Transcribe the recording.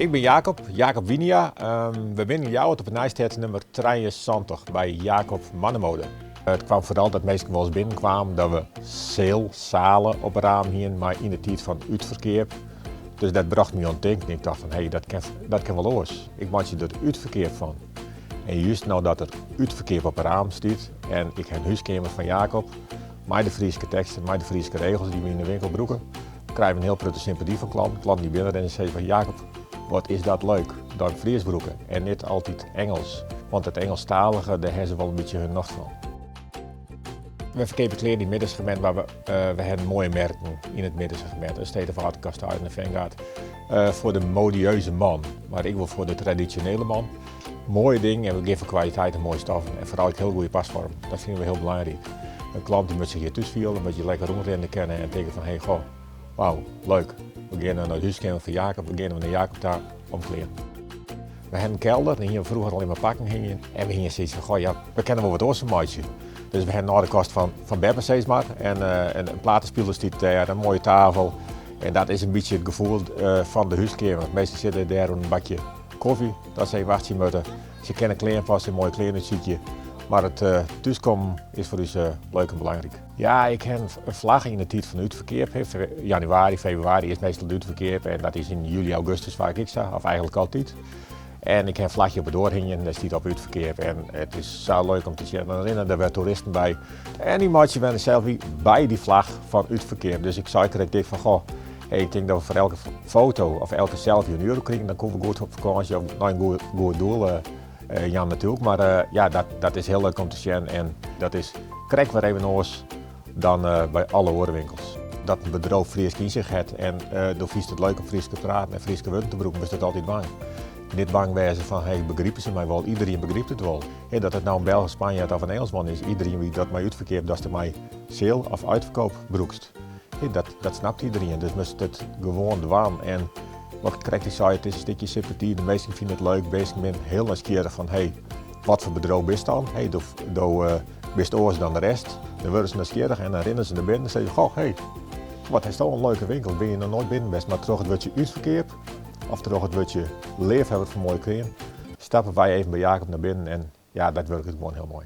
Ik bin Jacob, Jacob Winia. We binne yn Ljouwert op de Nijstêd nummer 73 by Jacob Mannemode. It kwam foaral dat minsken wolris binnenkwamen dat we sale, sale op 'e raam hienen, mar yn de tiid fan útferkeap. Dus dat brocht my oan it tinken. Ik tocht fan hé, dat kin wol oars. Ik meitsje der útferkeap fan. En just no dat der útferkeap op 'e raam stiet en ik ha in húskeamer fan Jacob mei de Fryske teksten, mei de Fryske regels dy't we yn de winkel brûke, krije we in hiel protte sympaty fan klanten. Klanten dy't binnenrinne en sizze fan Jacob, wat is dat leuk dat we Frysk brûke en net altyd Ingelsk. Want it Ingelsktalige, dêr ha se wol in bytsje hun nocht fan. We ferkeapje klean yn it middensegmint, mar we hawwe moaie merken yn it middensegmint. In State of Art, Kastuin en Vanguard. Foar de modieuze man, mar ek wol foar de tradisjonele man. Moaie dingen en we gean foar kwaliteit en moaie stoffen. En foaral ek hiel goede pasfoarm. Dat fine we hiel belangryk. In klant dy moat sich hjir thús fiele, moat hjir lekker rûnrinne kinne en tinke fan hé, goh, wauw, leuk. We geane nei de húskeamer fan Jacob, we geane nei Jacob ta om klean. We hawwe in kelder, dêr hiene we froeger al yn mei pakken hingjen. En we hiene sayts fan, goh, ja, we kinne wol wat oars fan meitsje. Dus we hawwe in âlde kast fan beppe sis mar. En in platespiler stiet dêr, in moaie tafel. En dat is in bytsje it gefoel fan de húskeamer. Minsken sitte dêr oan in bakje kofje dat se even wachtsje moatte. Se kinne klean passe, moaie klean útsykje. Mar it thúskommen is foar ús leuk en belangryk. Ja, ik ha in flagge yn de tiid fan de útferkeap. Januari, februari is meastal de útferkeap en dat is yn july, augustus faak ek sa, of eigentlik altyd. En ik ha in flachje op de doar hingjen, dêr stiet op útferkeap en it is sa leuk om te sjen. Dan rinne der wer toeristen by en dy meitsje wer in selfie by dy flach fan útferkeap. Dus ik sei krekt ek fan goh, hey, ik tink dat we foar elke foto of elke selfie in euro krigen, dan komme we goed op fakânsje of nei in goed doel jaan natuerlik. Mar ja, dat is hiel leuk om te sjen en dat is krekt wer even oars dan by alle oare winkels. Dat in bedriuw Frysk yn sich hat en do fynst it leuk om Frysk te praten en Fryske wurden te brûken, moatst dat altyd dwaan. Net bang wêze fan hey, begripe se my wol, iderien begrypt it wol. Hey, dat it no in Belg, Spanjaard of in Engelsman is, iderien wit dat mei útferkeap datst der mei sale of uitverkoop brûkst. Hey, dat snapt iderien, dus moatst it gewoan dwaan. En wat ik krekt sei, it is in stikje sympaty, de minsken fine it leuk, minsken binne hiel nijsgjirrich fan hey, wat foar bedriuw bist dan? Hey, do bist oars dan de rest. Dan wurde se nijsgjirrich en dan rinne se nei binnen en sizze goh, hey, wat hast al in leuke winkel, bin je noch noait binnen west, mar troch it wurdsje útferkeap of troch it wurdsje leafhawwer fan moaie klean, stappe wy even by Jacob nei binnen en ja, dat wurket gewoan hiel moai.